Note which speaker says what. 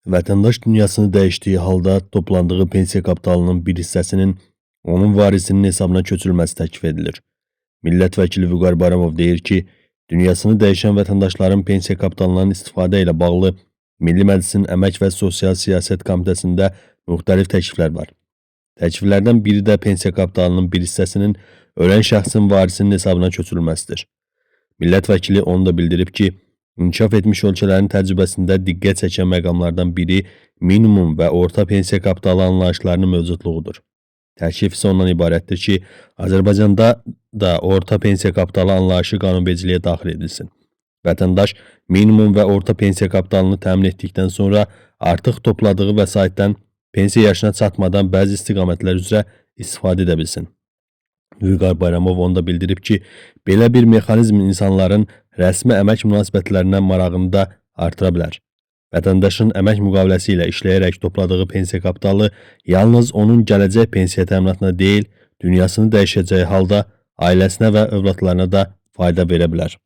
Speaker 1: Vətəndaş dünyasını dəyişdiyi halda toplandığı pensiya kapitalının bir hissəsinin onun varisinin hesabına köçürülməsi təklif edilir. Millət vəkili Vüqar Bayramov deyir ki, dünyasını dəyişən vətəndaşların pensiya kapitalından istifadə ilə bağlı Milli Məclisin Əmək və Sosial Siyasət Komitəsində müxtəlif təkliflər var. Təkliflərdən biri də pensiya kapitalının bir hissəsinin ölən şəxsin varisinin hesabına köçürülməsidir. Millət vəkili onu da bildirib ki, inkişaf etmiş ölkələrin təcrübəsində diqqət çəkən məqamlardan biri minimum və orta pensiya kapitalı anlayışlarının mövcudluğudur. Təklif isə ondan ibarətdir ki, Azərbaycanda da orta pensiya kapitalı anlayışı qanunvericiliyə daxil edilsin. Vətəndaş minimum və orta pensiya kapitalını təmin etdikdən sonra artıq topladığı vəsaitdən pensiya yaşına çatmadan bəzi istiqamətlər üzrə istifadə edə bilsin. Vüqar Bayramov onu da bildirib ki, belə bir mexanizm insanların rəsmi əmək münasibətlərinə marağını da artıra bilər. Vətəndaşın əmək müqaviləsi ilə işləyərək topladığı pensiya kapitalı yalnız onun gələcək pensiya təminatına deyil, dünyasını dəyişəcəyi halda ailəsinə və övladlarına da fayda verə bilər.